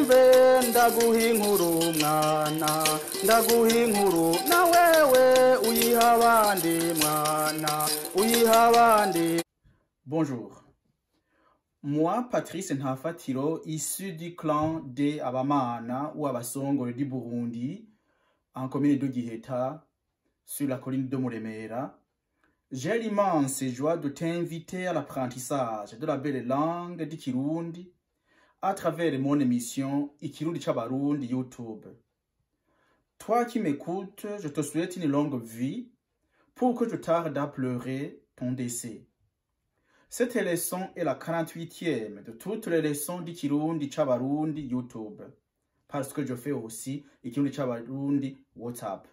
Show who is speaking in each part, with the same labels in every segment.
Speaker 1: Umve ndaguha inkuru mwana, ndaguha inkuru na wewe uyiha abandi mwana, uyiha abandi.
Speaker 2: Bonjour. Moi, Patrice Ntafatiro, issu du clan des Abamana ou Abasongo du Burundi, en commune de Giheta, sur la colline de Muremera, j'ai l'immense joie de t'inviter à l'apprentissage de la belle langue du Kirundi à travers mon émission Ikirundi C'Abarundi YouTube. Toi qui m'écoutes, je te souhaite une longue vie pour que je tarde à pleurer ton décès. Cette leçon est la 48e de toutes les leçons d'Ikirundi C'Abarundi YouTube, parce que je fais aussi Ikirundi C'Abarundi WhatsApp.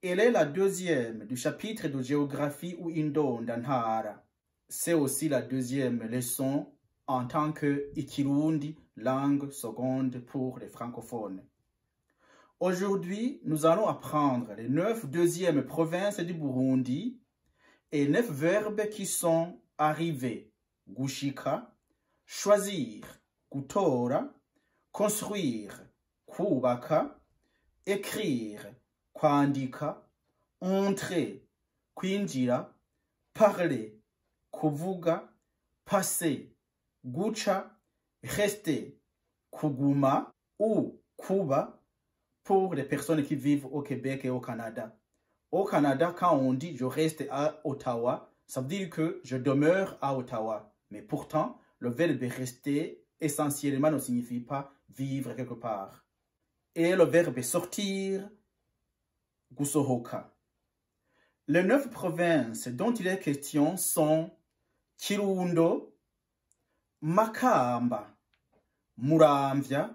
Speaker 2: Elle est la deuxième du chapitre de géographie ou Indondantara. C'est aussi la deuxième leçon en tant que Ikirundi, langue seconde pour les francophones. Aujourd'hui, nous allons apprendre les 9 deuxièmes provinces du Burundi et 9 verbes qui sont arriver, gushika, choisir, gutora, construire, kubaka, écrire, kwandika, entrer, kwinjira, parler, kuvuga, passer, guca, rester, kuguma ou kuba pour les personnes qui vivent au Québec et au Canada. Au Canada, quand on dit je reste à Ottawa, ça veut dire que je demeure à Ottawa. Mais pourtant, le verbe rester essentiellement ne signifie pas vivre quelque part. Et le verbe sortir, gusohoka. Les 9 provinces dont il est question sont Kirundo, Makamba, Muramvya,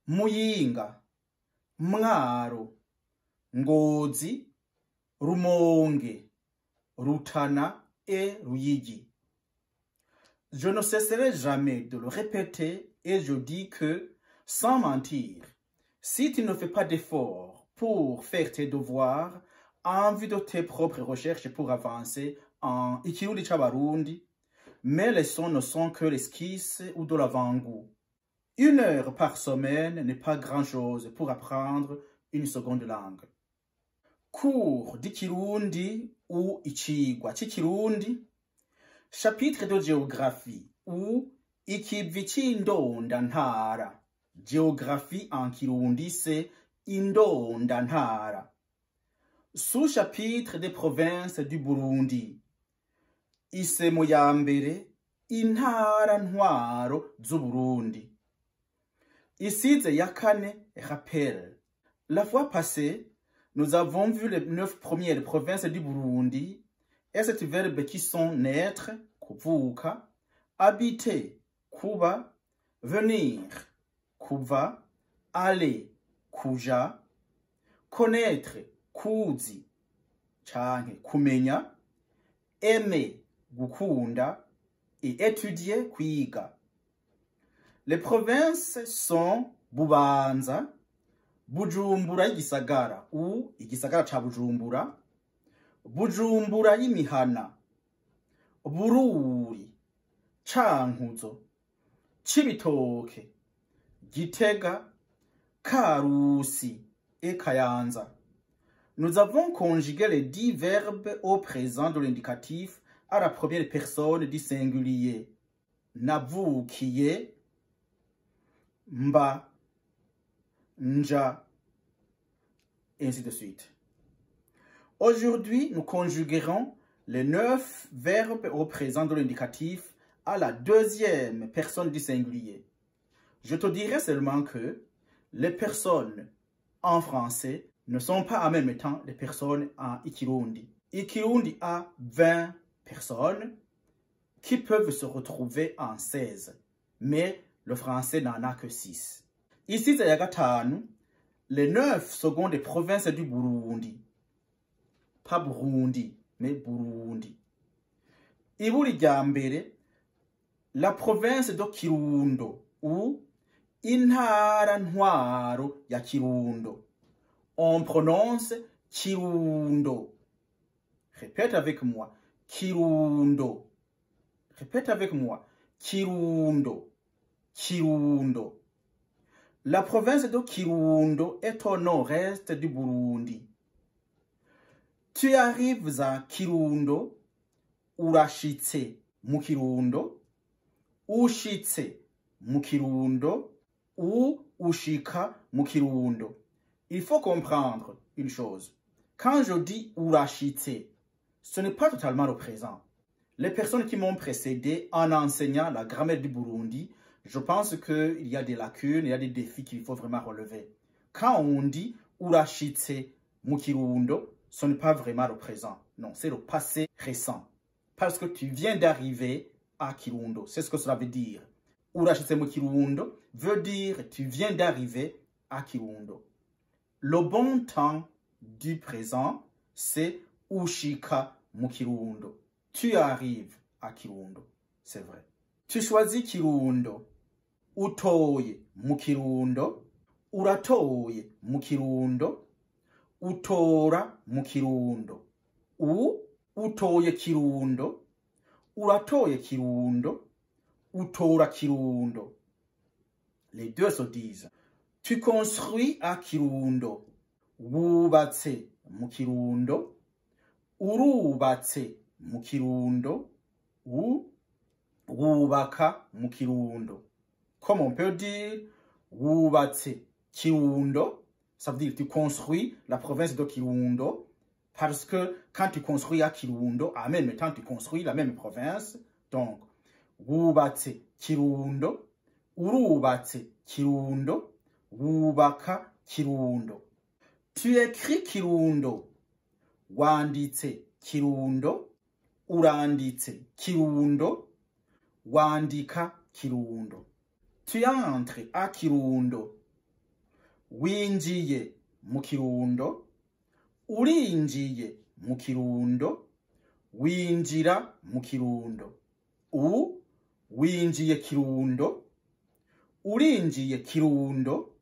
Speaker 2: Muyinga, Mwaro, Ngozi, Rumonge, Rutana et Ruyigi. Je ne cesserai jamais de le répéter et je dis que, sans mentir, si tu ne fais pas d'efforts pour faire tes devoirs en vue de tes propres recherches pour avancer en Ikirundi C'Abarundi, mes leçons ne sont que l'esquisse ou de l'avant-goût. 1 heure par semaine n'est pas grand-chose pour apprendre une seconde langue. Cours d'Ikirundi ou Icigwa c'Ikirundi, chapitre de géographie ou Ikivi c'Indondantara. Géographie en Kirundi, c'est Indondantara. Sous-chapitre des provinces du Burundi. Isemo ya mbere, intara ntwaro z'Uburundi. Isize ya kane, rappel. La fois passée, nous avons vu les 9 premières provinces du Burundi et ces verbes qui sont naître, kuvuka, habiter, kuba, venir, kuva, aller, kuja, connaître, kuzi, canke kumenya, aimer, gukunda, et étudier, kwiga. Les provinces sont Bubanza, Bujumbura y'igisagara ou igisagara ca Bujumbura, Bujumbura y'imihana, Bururi, Cankuzo, Cibitoke, Gitega, Karusi et Kayanza. Nous avons conjugué les 10 verbes au présent de l'indicatif à la première personne du singulier. Navukiye, mba, nja, et ainsi de suite. Aujourd'hui, nous conjuguerons les 9 verbes au présent de l'indicatif à la deuxième personne du singulier. Je te dirai seulement que les personnes en français ne sont pas en même temps les personnes en Ikirundi. Ikirundi a 20 personnes qui peuvent se retrouver en 16, mais le français n'en a que 6. Ici, c'est gatanu, les 9 secondes provinces du Burundi. Pas Burundi, mais Burundi. Iburi rya mbere, la province de Kirundo ou intara ntwaro ya Kirundo. On prononce Kirundo. Répète avec moi. Kirundo. Répète avec moi. Kirundo. Kirundo. La province de Kirundo est au nord-est du Burundi. Tu arrives à Kirundo, urashitse mu Kirundo, ushitse mu Kirundo ou ushika mu Kirundo. Il faut comprendre une chose. Quand je dis urashitse, ce n'est pas totalement le présent. Les personnes qui m'ont précédé en enseignant la grammaire du Burundi, je pense qu'il y a des lacunes, il y a des défis qu'il faut vraiment relever. Quand on dit urashitse mu Kirundo, ce n'est pas vraiment le présent. Non, c'est le passé récent. Parce que tu viens d'arriver à Kirundo. C'est ce que cela veut dire. Urashitse mu Kirundo veut dire tu viens d'arriver à Kirundo. Le bon temps du présent, c'est ushika mu Kirundo. Tu arrives à Kirundo, c'est vrai. Tu choisis Kirundo. Utoye mu Kirundo. Uratoye mu Kirundo. Utora mu Kirundo. Ou utoye Kirundo. Uratoye Kirundo. Utora Kirundo. Les deux se disent. Tu construis à Kirundo. Wubatse mu Kirundo. Urubatse mu Kirundo. Ou wubaka mu Kirundo. Comme on peut dire, wubatse Kirundo, ça veut dire tu construis la province de Kirundo, parce que quand tu construis à Kirundo, en même temps tu construis la même province. Donc, wubatse Kirundo, urubatse Kirundo, wubaka Kirundo. Tu écris Kirundo, wanditse Kirundo, uranditse Kirundo, wandika Kirundo. Tu entres à Kirundo, winjiye mu Kirundo, urinjiye mu Kirundo, winjira mu Kirundo. Ou winjiye Kirundo, urinjiye Kirundo,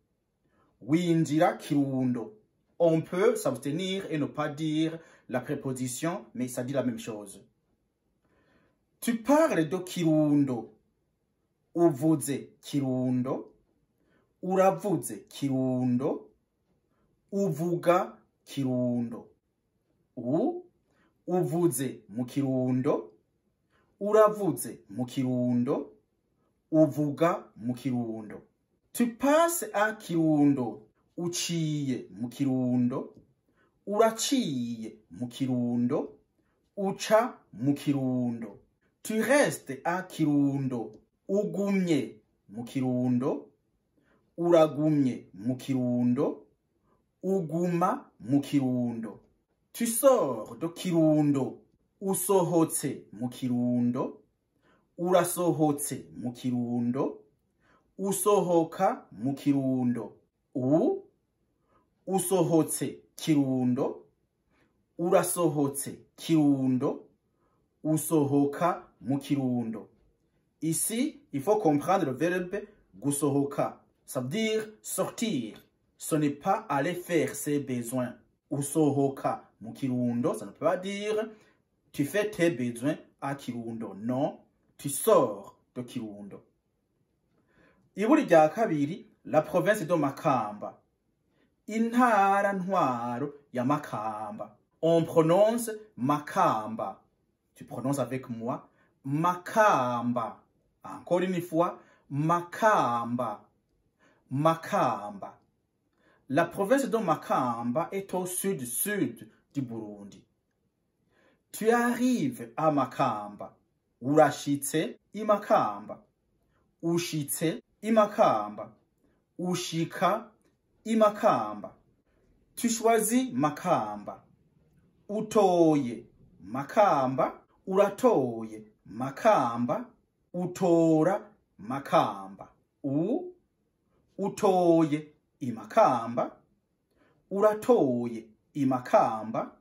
Speaker 2: winjira Kirundo. On peut s'abstenir et ne pas dire la préposition, mais ça dit la même chose. Tu parles de Kirundo. Uvuze Kirundo, uravuze Kirundo, uvuga Kirundo. Ou uvuze mu Kirundo, uravuze mu Kirundo, uvuga mu Kirundo. Tu passes à Kirundo, uciye mu Kirundo, uraciye mu Kirundo, uca mu Kirundo. Tu restes à Kirundo, ugumye mu Kirundo, uragumye mu Kirundo, uguma mu Kirundo. Tu sors de Kirundo, usohotse mu Kirundo, urasohotse mu Kirundo, usohoka mu Kirundo. Ou usohotse Kirundo, urasohotse Kirundo, usohoka mu Kirundo. Ici, il faut comprendre le verbe gusohoka. Ça veut dire sortir. Ce n'est pas aller faire ses besoins. Usohoka mu Kirundo, ça ne peut pas dire tu fais tes besoins à Kirundo. Non, tu sors de Kirundo. Iburi rya kabiri, la province de Makamba. Intara ntwaro ya Makamba. On prononce Makamba. Tu prononces avec moi Makamba. Encore une fois, Makamba. Makamba. La province de Makamba est au sud-sud du Burundi. Tu arrives à Makamba. Urashitse i Makamba. Ushitse i Makamba. Ushika i Makamba. Tu choisis Makamba. Utoye Makamba. Uratoye Makamba. Utora Makamba. Ou utoye i Makamba. Uratoye i Makamba.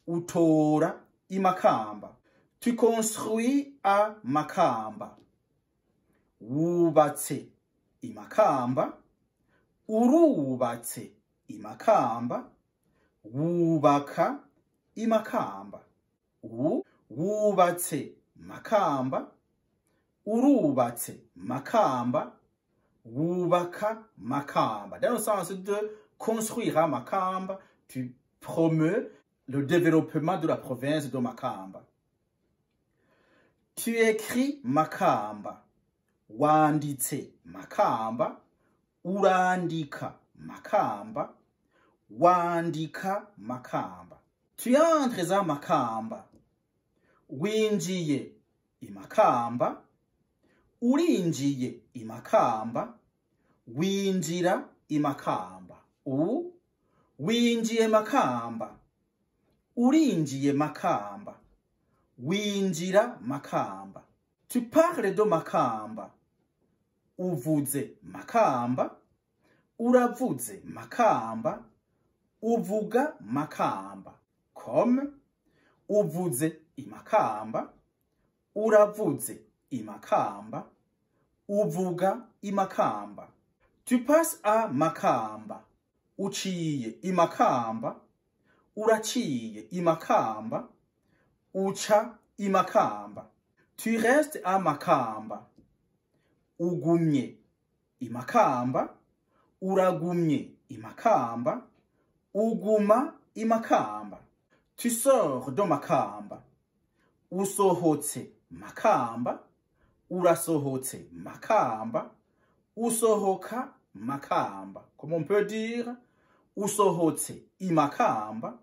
Speaker 2: Utora i Makamba. Tu construis à Makamba. Wubatse i Makamba. Urubatse i Makamba. Wubaka i Makamba. Ou wubatse Makamba. Urubatse Makamba. Wubaka Makamba. Dans le sens de construire à Makamba, tu promeus le développement de la province de Makamba. Tu écris Makamba. Wanditse Makamba. Urandika Makamba. Wandika Makamba. Tu entres à Makamba. Winjiye i Makamba. Urinjiye i Makamba. Winjira i Makamba. Ou winjiye Makamba. Urinjiye Makamba. Winjira Makamba. Tu parles de Makamba. Uvuze Makamba. Uravuze Makamba. Uvuga Makamba. Comme uvuze i Makamba. Uravuze i Makamba. Uvuga i Makamba. Tu passes à Makamba. Uciye i Makamba. Uraciye i Makamba. Uca i Makamba. Tu restes à Makamba. Ugumye i Makamba. Uragumye i Makamba. Uguma i Makamba. Tu sors de Makamba. Usohotse Makamba. Urasohotse Makamba. Usohoka Makamba. Comme on peut dire, usohotse i Makamba.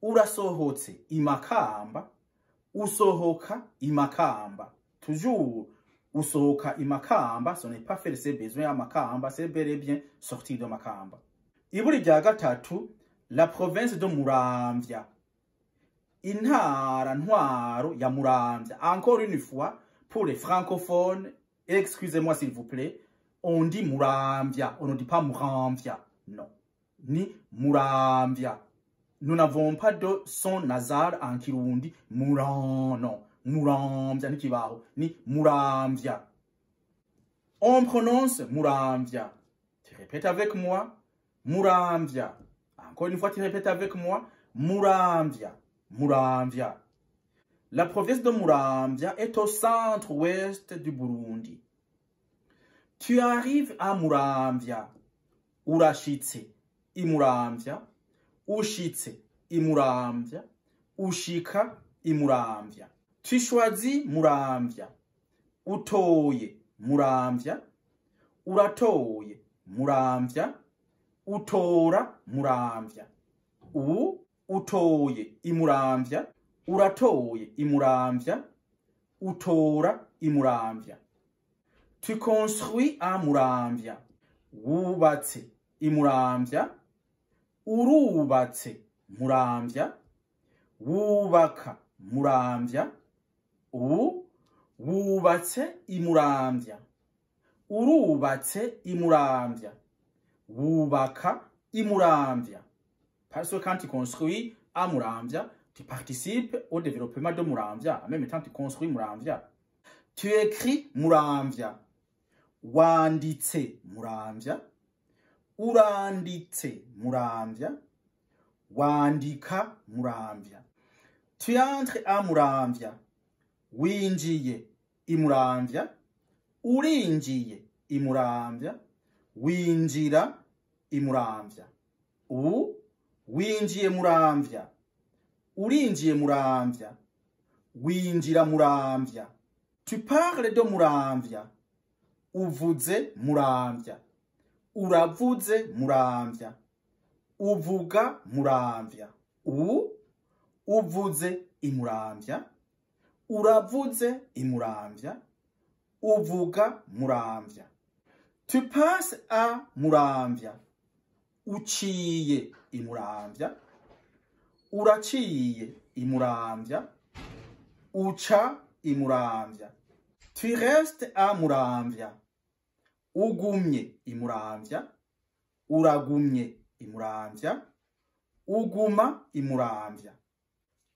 Speaker 2: Urasohotse i Makamba. Usohoka i Makamba. Toujours, usohoka i Makamba, ce n'est pas faire ses besoins à Makamba, c'est bel et bien sortir de Makamba. Iburi rya gatatu, la province de Muramvya. Intara ntwaro ya Muramvya. Encore une fois, pour les francophones, excusez-moi s'il vous plaît, on dit Muramvya, on ne dit pas Muramvya. Non, ni Muramvya. Nous n'avons pas de son nasal en Kirundi. Muran, non. Muramvya, ni kibaho, ni Muramvya. On prononce Muramvya. Tu répètes avec moi. Muramvya. Encore une fois, tu répètes avec moi. Muramvya. Muramvya. La province de Muramvya est au centre-ouest du Burundi. Tu arrives à Muramvya. Urashitse i Muramvya. Ushitse i Muramvya. Ushika i Muramvya. Tu choisis Muramvya. Utoye Muramvya. Uratoye Muramvya. Utora Muramvya. Ou utoye i Muramvya. Uratoye i Muramvya. Utora i Muramvya. Tu construis à Muramvya. Wubatse i Muramvya. Urubatse Muramvya. Wubaka Muramvya. Ou wubatse i Muramvya. Urubatse i Muramvya. Wubaka i Muramvya. Parce que quand tu construis à Muramvya, tu participes au développement de Muramvya. En même temps, tu construis Muramvya. Tu écris Muramvya. Wanditse Muramvya. Uranditse Muramvya. Wandika Muramvya. Tu entres à Muramvya. Winjiye i Muramvya. Urinjiye i Muramvya. Winjira i Muramvya. Ou winjiye Muramvya. Urinjiye Muramvya. Winjira Muramvya. Tu parles de Muramvya. Uvuze Muramvya. Uravuze Muramvya. Uvuga Muramvya. Ou uvuze i Muramvya. Uravuze i Muramvya. Uvuga Muramvya. Tu passes à Muramvya. Uciye i Muramvya. Uraciye i Muramvya. Uca i Muramvya. Tu restes à Muramvya. Ugumye i Muramvya. Uragumye i Muramvya. Uguma i Muramvya.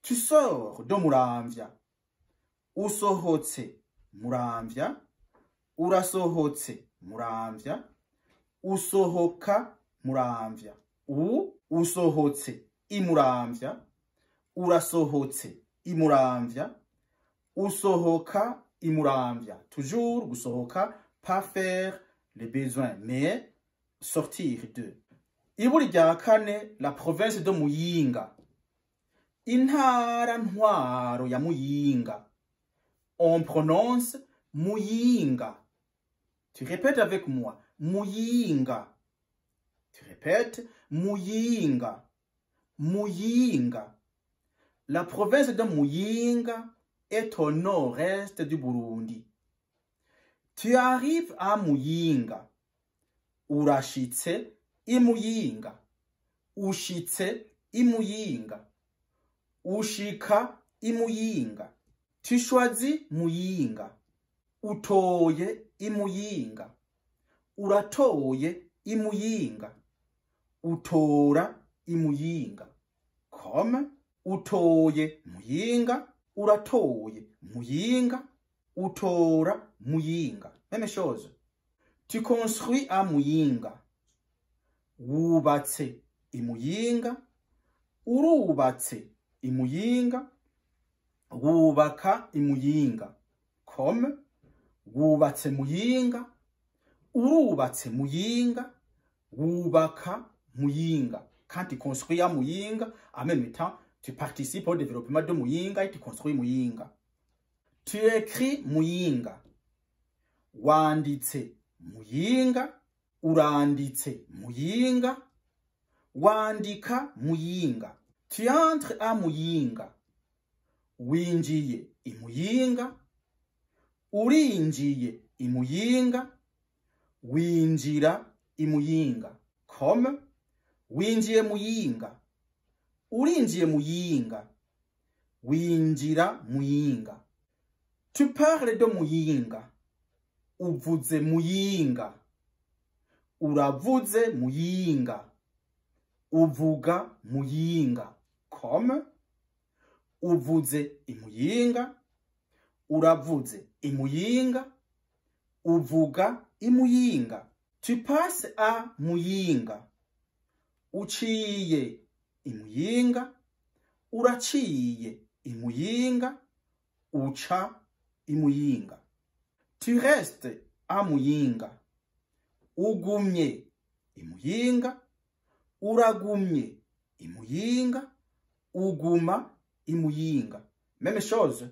Speaker 2: Tu sors de Muramvya. Usohotse Muramvya. Urasohotse Muramvya. Usohoka Muramvya. Ou usohotse i Muramvya. Urasohotse i Muramvya. Usohoka i Muramvya. Toujours gusohoka, pas faire les besoins, mais sortir de. Iburi rya kane, la province de Muyinga. Intara ntwaro ya Muyinga. On prononce Muyinga. Tu répètes avec moi. Muyinga. Tu répètes Muyinga. Muyinga. La province de Muyinga est au nord-est du Burundi. Tu arrives à Muyinga. Urashitse i Muyinga. Ushitse i Muyinga. Ushika i Muyinga. Tu choisis Muyinga. Utoye i Muyinga. Uratoye i Muyinga. Utora i Muyinga. Comme utoye Muyinga, uratoye Muyinga, utora Muyinga. Même chose. Tu construis à Muyinga. Wubatse i Muyinga, urubatse i Muyinga, wubaka i Muyinga. Comme wubatse Muyinga, urubatse Muyinga, wubaka Muyinga. Quand tu construis à Muyinga, en même temps, tu participes au développement de Muyinga et tu construis Muyinga. Tu écris Muyinga. Wanditse Muyinga, uranditse Muyinga, wandika Muyinga. Tu entres à Muyinga. Winjiye i Muyinga, urinjiye i Muyinga, winjira i Muyinga. Comme winjiye Muyinga, urinjiye Muyinga, winjira Muyinga. Tu parles de Muyinga. Uvuze Muyinga. Uravuze Muyinga. Uvuga Muyinga. Comme uvuze i Muyinga, uravuze i Muyinga, uvuga i Muyinga. Tu passes à Muyinga. Uciye i Muyinga, uraciye i Muyinga, uca i Muyinga. Tu restes à Muyinga. Ugumye i Muyinga, uragumye i Muyinga, uguma i Muyinga. Même chose.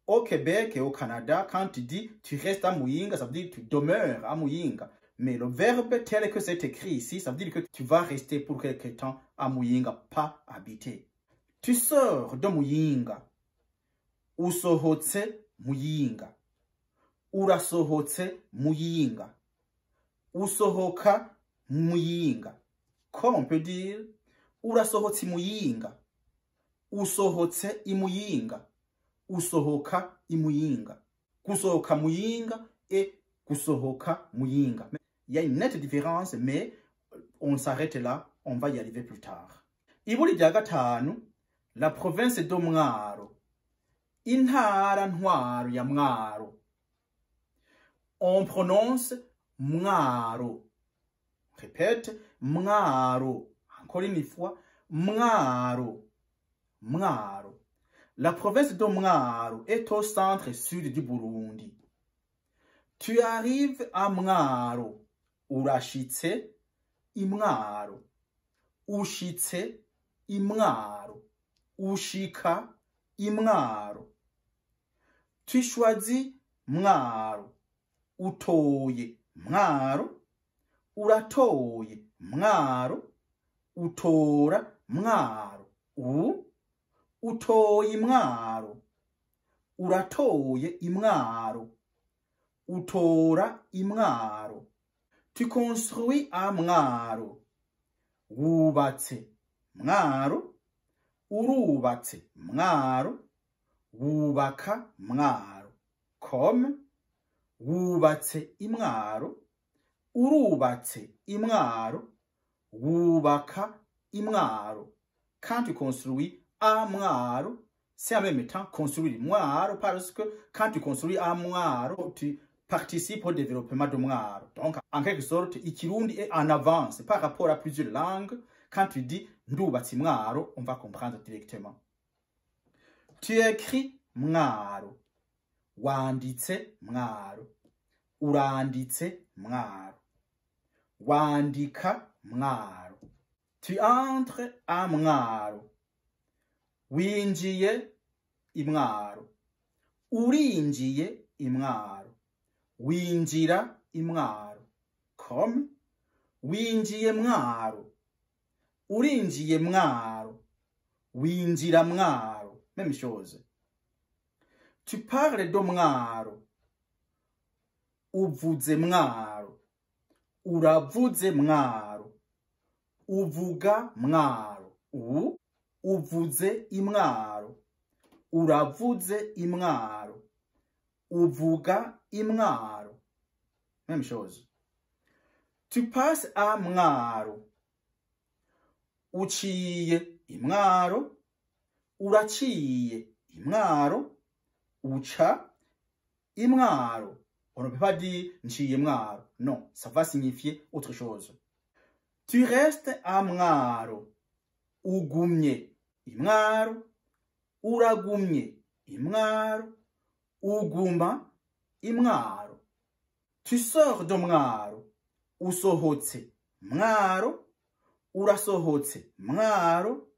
Speaker 2: Au Québec et au Canada, quand tu dis tu restes à Muyinga, ça veut dire tu demeures à Muyinga. Mais le verbe tel que c'est écrit ici, ça veut dire que tu vas rester pour quelque temps à Muyinga, pas habiter. Tu sors de Muyinga. Usohotse Muyinga. Urasohotse Muyinga. Usohoka Muyinga. Comme on peut dire, urasohotse Muyinga. Usohotse i Muyinga. Usohoka i Muyinga. Kusohoka Muyinga et kusohoka Muyinga. Il y a une nette différence, mais on s'arrête là, on va y arriver plus tard. Iburi rya gatanu, la province de Mwaro. Intara ntwaro ya Mwaro. On prononce Mwaro. Répète, Mwaro. Encore une fois, Mwaro. Mwaro. La province de Mwaro est au centre sud du Burundi. Tu arrives à Mwaro. Urashitse i Mwaro. Ushitse i Mwaro. Ushika i Mwaro. Tu choisis Mwaro. Utoye Mwaro. Uratoye Mwaro. Utora Mwaro. U utoye Mwaro. Uratoye i Mwaro. Utora i Mwaro. Tu construis à Mwaro. Wubatse Mwaro. Urubatse Mwaro. Wubaka Mwaro. Comme wubatse i Mwaro. Urubatse i Mwaro. Wubaka i Mwaro. Quand tu construis à Mwaro, c'est en même temps construire Mwaro, parce que quand tu construis à Mwaro, tu participes au développement de Mwaro. Donc, en quelque sorte, Ikirundi est en avance par rapport à plusieurs langues. Quand tu dis Ndubatsi Mwaro, on va comprendre directement. Tu écris Mwaro. Wanditse Mwaro. Uranditse Mwaro. Wandika Mwaro. Tu entres à Mwaro. Winjiye imwaro. Urinjiye imwaro. Winjira imwaro. Comme winjiye Mwaro. Urinjiye Mwaro. Winjira Mwaro. Même chose. Tu parles de Mwaro. Uvuze Mwaro. Uravuze Mwaro. Uvuga Mwaro. Ou uvuze imwaro. Uravuze imwaro. Uvuga imwaro. Même chose. Tu passes à Mwaro. Uciye imwaro. Uraciye imwaro. Uca imwaro. On ne peut pas dire nciye Mwaro. Non, ça va signifier autre chose. Tu restes à Mwaro. Ugumye imwaro. Uragumye imwaro. Uguma imwaro. Tu sors de Mwaro. Usohotse Mwaro. Urasohotse Mwaro.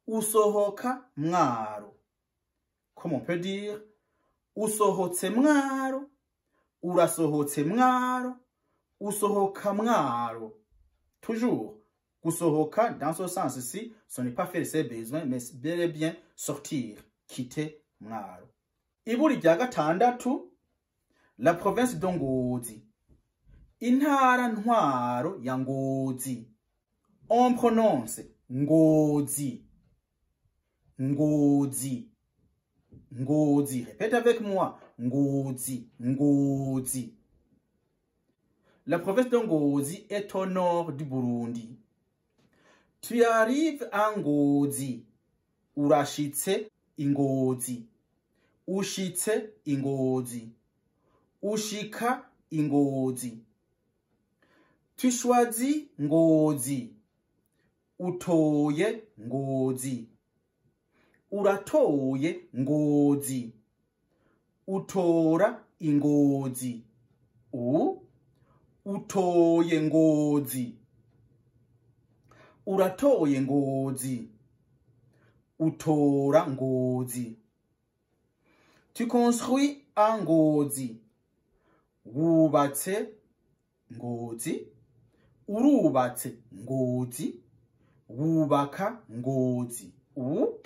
Speaker 2: Usohoka Mwaro. Comme on peut dire usohotse Mwaro. Urasohotse Mwaro. Usohoka Mwaro. Toujours. Gusohoka, dans ce sens-ci, ce n'est pas faire ses besoins, mais bel et bien sortir, quitter Mwaro. Iburi rya gatandatu, la province de Ngozi. Intara ntwaro ya Ngozi. On prononce Ngozi. Ngozi. Ngozi. Répète avec moi. Ngozi. Ngozi. La province de Ngozi est au nord du Burundi. Tu arrives à Ngozi. Urashitse Ngozi. Ushitse Ngozi. Ushika Ngozi. Tu choisis Ngozi. Utoye Ngozi. Uratoye Ngozi. Utora Ngozi. Ou utoye Ngozi. Uratoye Ngozi. Utora Ngozi. Tu construis à Ngozi. Wubatse Ngozi. Urubatse Ngozi. Wubaka Ngozi. Ou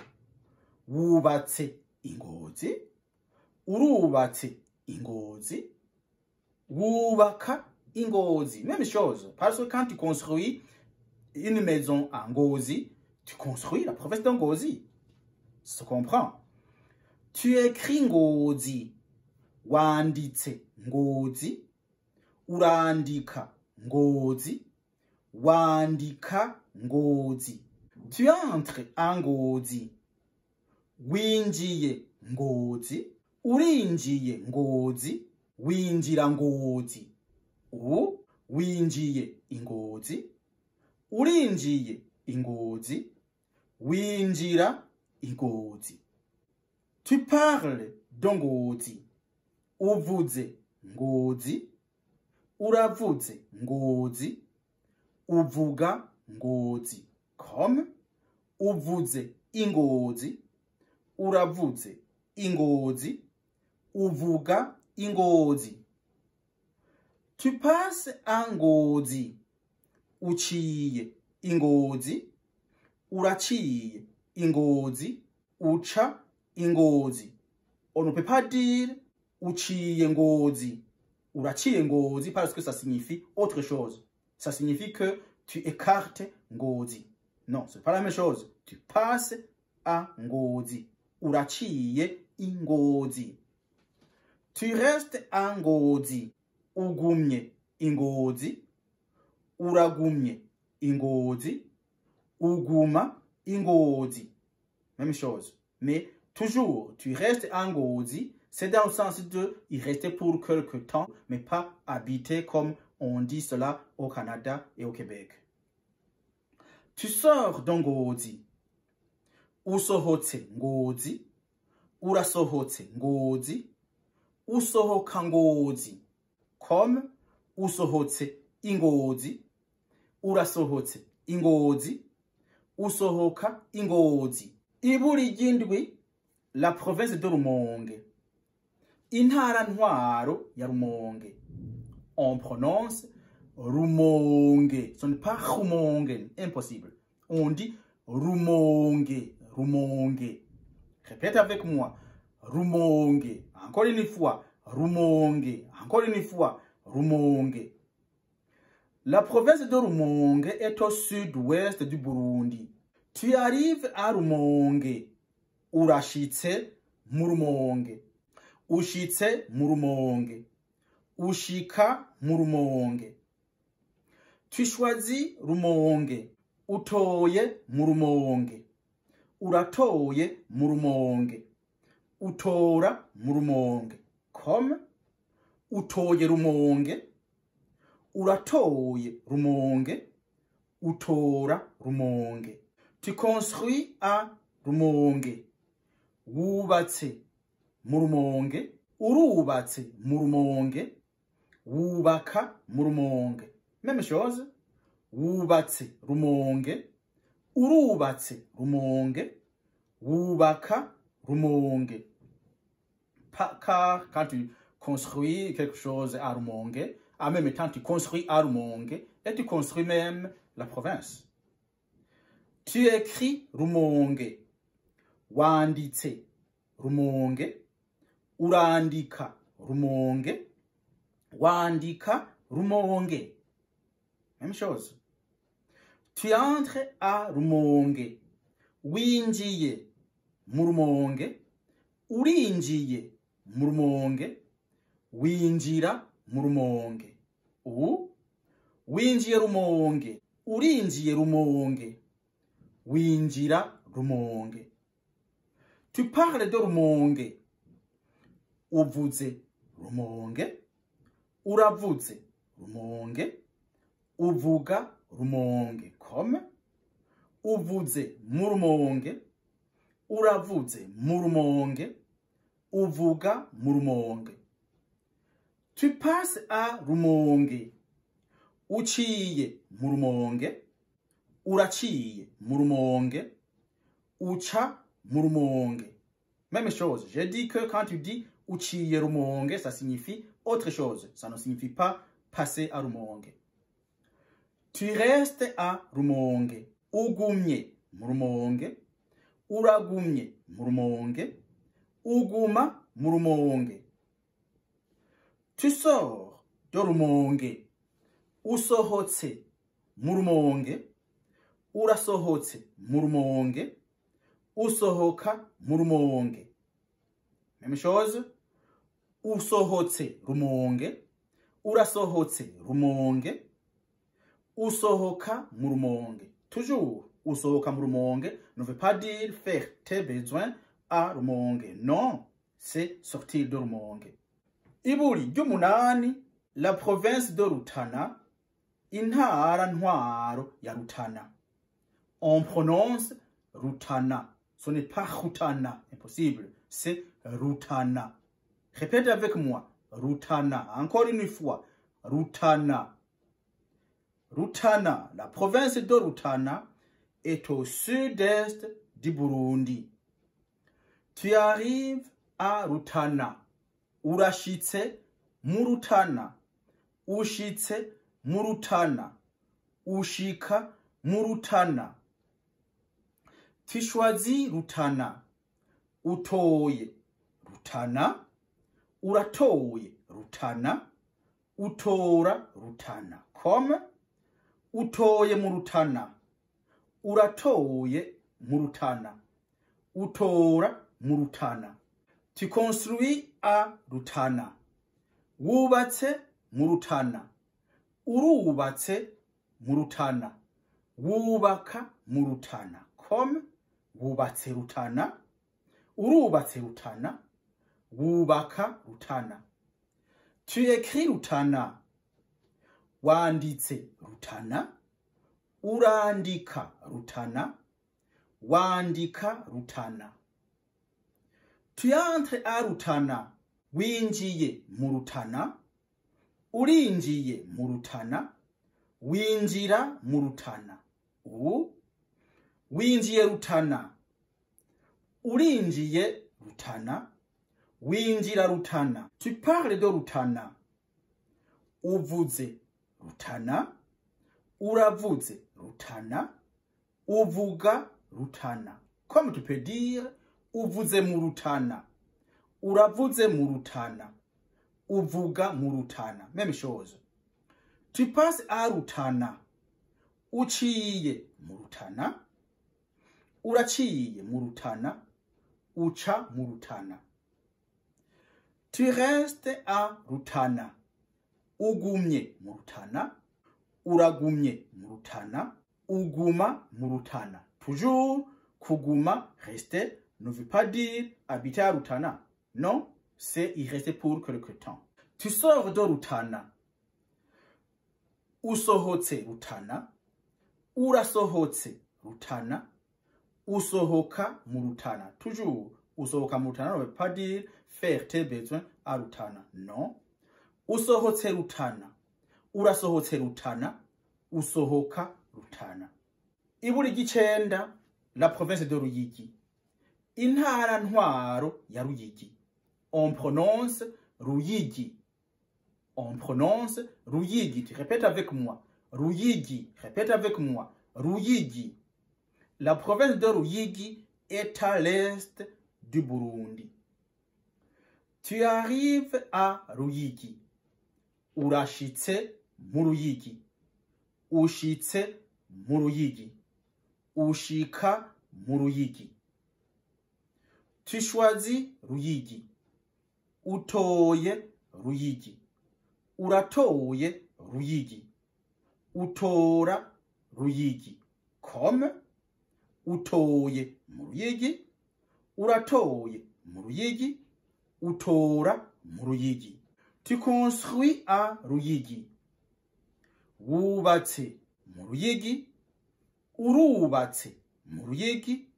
Speaker 2: wubatse Ngozi. Urubatse Ngozi. Wubaka Ngozi. Même chose. Parce que quand tu construis une maison à Ngozi, tu construis la province de Ngozi. Ça se comprend. Tu écris Ngozi. Wanditse Ngozi. Urandika Ngozi. Wandika Ngozi. Tu entres à Ngozi. Winjiye Ngozi. Urinjiye Ngozi. Winjira Ngozi. Ou winjiye Ngozi. Urinjiye Ngozi. Winjira Ngozi. Tu parles de Ngozi. Uvuze Ngozi. Uravuze Ngozi. Uvuga Ngozi. Comme uvuze Ngozi. Uravuze Ngozi. Uvuga Ngozi. Tu passes à Ngozi. Uciye Ngozi. Uraciye Ngozi. Uca Ngozi. On ne peut pas dire uciye Ngozi. Uraciye Ngozi parce que ça signifie autre chose. Ça signifie que tu écartes Ngozi. Non, ce n'est pas la même chose. Tu passes à Ngozi. Uraciye Ngozi. Tu restes à Ngozi. Ugumye Ngozi. Uragumye Ngozi. Uguma Ngozi. Même chose. Mais toujours, tu restes à Ngozi. C'est dans le sens de y rester pour quelque temps, mais pas habiter comme on dit cela au Canada et au Québec. Tu sors de Ngozi. Usohotse Ngozi. Urasohotse Ngozi. Usohoka Ngozi. Comme usohotse ingozi, urasohotse ingozi, usohoka ingozi. Iburi ry'indwi, la province de Rumonge. Intara ntwaro ya Rumonge. On prononce Rumonge. Ce n'est pas Rumonge, impossible. On dit Rumonge, Rumonge. Répète avec moi. Rumonge. Encore une fois, Rumonge. Encore une fois, Rumonge. La province de Rumonge est au sud-ouest du Burundi. Tu arrives à Rumonge. Urashitse mu Rumonge. Ushitse mu Rumonge. Ushika mu Rumonge. Tu choisis Rumonge. Utoye mu Rumonge. Uratoye mu Rumonge. Utora mu Rumonge. Comme utoye Rumonge. Uratoye Rumonge. Utora Rumonge. Tu construis à Rumonge. Wubatse mu Rumonge. Urubatse mu Rumonge. Wubaka mu Rumonge. Même chose. Wubatse Rumonge. Urubatse Rumonge. Wubaka Rumonge. Car quand tu construis quelque chose à Rumonge, en même temps tu construis à Rumonge et tu construis même la province. Tu écris Rumonge. Wanditse Rumonge. Urandika Rumonge. Wandika Rumonge. Même chose. Tu entres à Rumonge. Winjiye mu Rumonge. Urinjiye mu Rumonge. Winjira mu Rumonge. Ou winjiye Rumonge. Urinjiye Rumonge. Winjira Rumonge. Tu parles de Rumonge. Uvuze Rumonge. Uravuze Rumonge. Uvuga Rumonge. Comme uvuze mu Rumonge. Uravuze mu Rumonge. Uvuga mu Rumonge. Tu passes à Rumonge. Uciye mu Rumonge. Uraciye mu Rumonge. Uca mu Rumonge. Même chose. J'ai dit que quand tu dis uciye Rumonge, ça signifie autre chose. Ça ne signifie pas passer à Rumonge. Tu restes à Rumonge. Ugumye mu Rumonge. Uragumye mu Rumonge. Uguma mu Rumonge. Tu sors de Rumonge. Usohotse mu Rumonge. Urasohotse mu Rumonge. Usohoka mu Rumonge. Même chose. Usohotse Rumonge. Urasohotse Rumonge. Usohoka mu Rumonge. Toujours, usohoka mu Rumonge ne veut pas dire faire tes besoins à Rumonge. Non, c'est sortir de Rumonge. Iburi ry'umunani, la province de Rutana, intara ntwaro ya Rutana. On prononce Rutana. Ce n'est pas Rutana, impossible. C'est Rutana. Répète avec moi. Rutana. Encore une fois. Rutana. Rutana, la province de Rutana est au sud-est du Burundi. Tu arrives à Rutana. Urashitse mu Rutana. Ushitse mu Rutana. Ushika mu Rutana. Tu choisis Rutana. Utoye Rutana. Uratoye Rutana. Utora Rutana. Comme utoye mu Rutana. Uratoye mu Rutana. Utora mu Rutana. Tu construis à Rutana. Wubatse mu Rutana. Urubatse mu Rutana. Wubaka mu Rutana. Comme wubatse Rutana. Urubatse Rutana. Wubaka Rutana. Tu écris Rutana. Wanditse Rutana. Urandika Rutana. Wandika Rutana. Tu entres à Rutana. Winjiye mu Rutana. Urinjiye mu Rutana, winjira mu Rutana. Ou winjiye Rutana, urinjiye Rutana, winjira Rutana. Tu parles de Rutana. Uvuze Rutana, uravuze Rutana, uvuga Rutana. Comme tu peux dire, uvuze mu Rutana, uravuze mu Rutana, uvuga mu Rutana. Même chose. Tu passes à Rutana, uciye mu Rutana, uraciye mu Rutana, uca mu Rutana. Tu restes à Rutana, ugumye mu Rutana, uragumye mu Rutana, uguma mu Rutana. Toujours, kuguma, rester, ne veut pas dire habiter à Rutana. Non, c'est y rester pour quelque temps. Tu sors de Rutana, usohotse Rutana, urasohotse Rutana, usohoka mu Rutana. Toujours, usohoka mu Rutana ne veut pas dire faire tes besoins à Rutana. Non. Usohotse Rutana, urasohotse Rutana, usohoka Rutana. Iburi ry'icenda, la province de Ruyigi. Intara ntwaro ya Ruyigi. On prononce Ruyigi. On prononce Ruyigi. Tu répètes avec moi. Ruyigi. Répète avec moi. Ruyigi. La province de Ruyigi est à l'est du Burundi. Tu arrives à Ruyigi. Urashitse mu Ruyigi. Ushitse mu Ruyigi. Ushika mu Ruyigi. Tu choisis Ruyigi. Utoye Ruyigi. Uratoye Ruyigi. Utora Ruyigi. Comme utoye mu Ruyigi, uratoye mu Ruyigi, utora mu Ruyigi. Tu construis à Ruyigi. Wubatse mu Ruyigi, urubatse mu Ruyigi,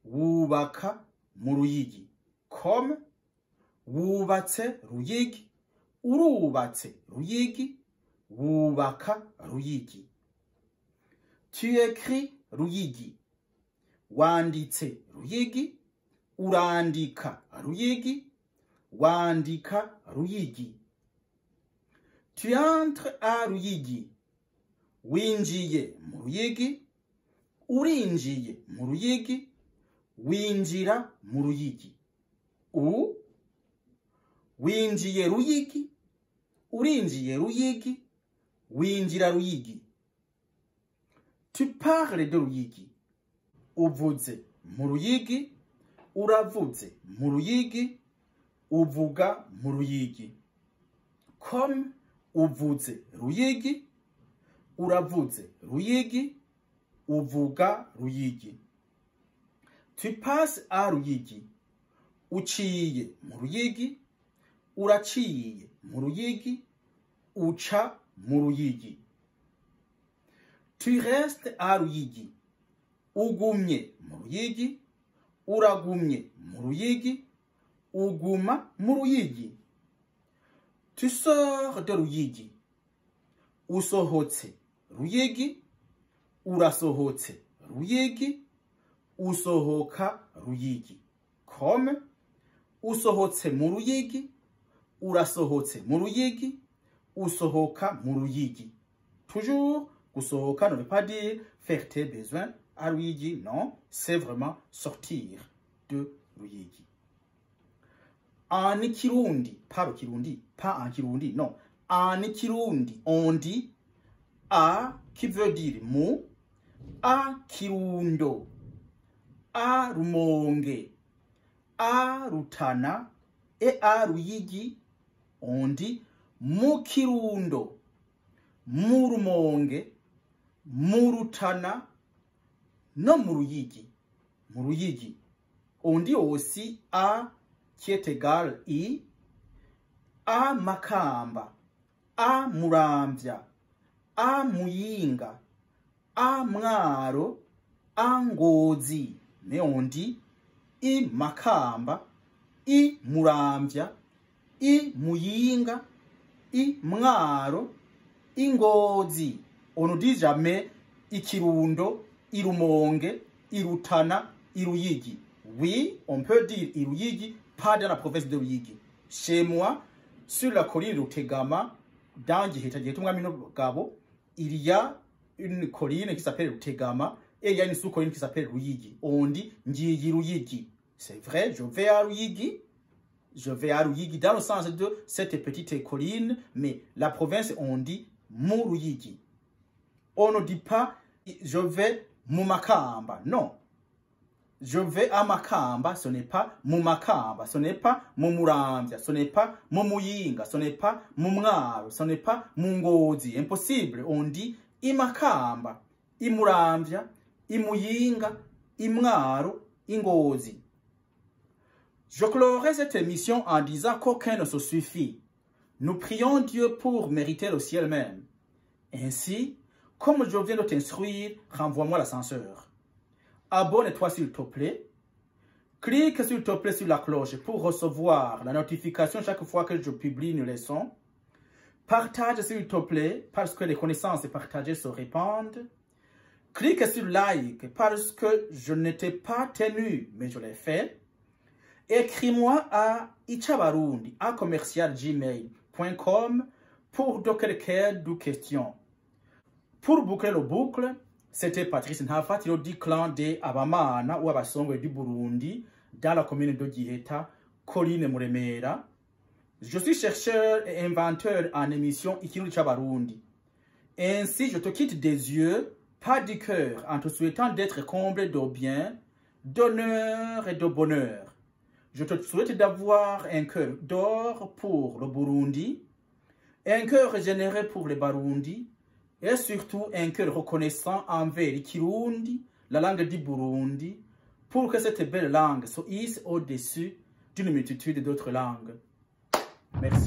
Speaker 2: wubaka mu Ruyigi. Comme wubatse Ruyigi, urubatse Ruyigi, wubaka Ruyigi. Tu écris Ruyigi. Wanditse Ruyigi, urandika Ruyigi, wandika Ruyigi. Tu entres à Ruyigi. Winjiye mu Ruyigi, urinjiye mu Ruyigi, winjira mu Ruyigi. Ou winjiye Ruyigi, urinjiye Ruyigi, winjira Ruyigi. Tu parles de Ruyigi. Uvuze mu Ruyigi, uravuze mu Ruyigi, uvuga mu Ruyigi. Comme uvuze Ruyigi, uravuze Ruyigi, uvuga Ruyigi. Tu passes à Ruyigi. Uciye mu Ruyigi, uraciye mu Ruyigi, uca mu Ruyigi. Tu restes à Ruyigi. Ugumye mu Ruyigi, uragumye mu Ruyigi, uguma mu Ruyigi. Tu sors de Ruyigi. Usohotse Ruyigi, urasohotse Ruyigi, usohoka Ruyigi. Comme usohotse mu Ruyigi, urasohotse mu Ruyigi, usohoka mu Ruyigi. Toujours, gusohoka ne veut pas dire faire tes besoins à Ruyigi, non, c'est vraiment sortir de Ruyigi. En Kirundi, pas le Kirundi, pas en Kirundi, non. En Kirundi, on dit A qui veut dire mu, A Kirundo, A Rumonge, A Rutana et A Ruyigi. On dit mu Kirundo, mu Rumonge, mu Rutana, non mu Ruyigi. Mu Ruyigi. On dit aussi A qui est égal I, A Makamba, A Muramvya, A Muyinga, A Mwaro, A Ngozi. Mais on dit I Makamba, I Muramvya, I Muyinga, I Mwaro, i Ngozi. On ne dit jamais i Kirundo, i Rumonge, i Rutana, i Ruyigi. Oui, on peut dire i Ruyigi, pas dans la province de Ruyigi. Chez moi, sur la colline de Rutegama, dans Giheta, Gabo, il y a une colline qui s'appelle Rutegama et il y a une sous-colline qui s'appelle Ruyigi. On dit Ngiyi Ruyigi. C'est vrai, je vais à Ruyigi. Je vais à Ruyigi dans le sens de cette petite colline, mais la province, on dit mu Ruyigi. On ne dit pas je vais mu Makamba. Non. Je vais à Makamba, ce n'est pas mu Makamba, ce n'est pas mu Muramvya, ce n'est pas mu Muyinga, ce n'est pas mu Mwaro, ce n'est pas mu Ngozi. Impossible. On dit i Makamba, i Muramvya, i Muyinga, i Mwaro, i Ngozi. Je clorai cette émission en disant qu'aucun ne se suffit. Nous prions Dieu pour mériter le ciel même. Ainsi, comme je viens de t'instruire, renvoie-moi l'ascenseur. Abonne-toi s'il te plaît. Clique s'il te plaît sur la cloche pour recevoir la notification chaque fois que je publie une leçon. Partage s'il te plaît parce que les connaissances partagées se répandent. Clique sur like parce que je n'étais pas tenu, mais je l'ai fait. Écris-moi à icabarundi@gmail.com pour d'autres aide ou questions. Pour boucler le boucle, c'était Patrice Ntafatiro du clan des Abamana ou Abasongwe du Burundi, dans la commune de Giheta, colline Muremera. Je suis chercheur et inventeur en émission Ikirundi c'Abarundi. Ainsi, je te quitte des yeux, pas du cœur, en te souhaitant d'être comblé de bien, d'honneur et de bonheur. Je te souhaite d'avoir un cœur d'or pour le Burundi, un cœur généreux pour les Barundi, et surtout un cœur reconnaissant envers le Kirundi, la langue du Burundi, pour que cette belle langue se hisse au-dessus d'une multitude d'autres langues. Merci.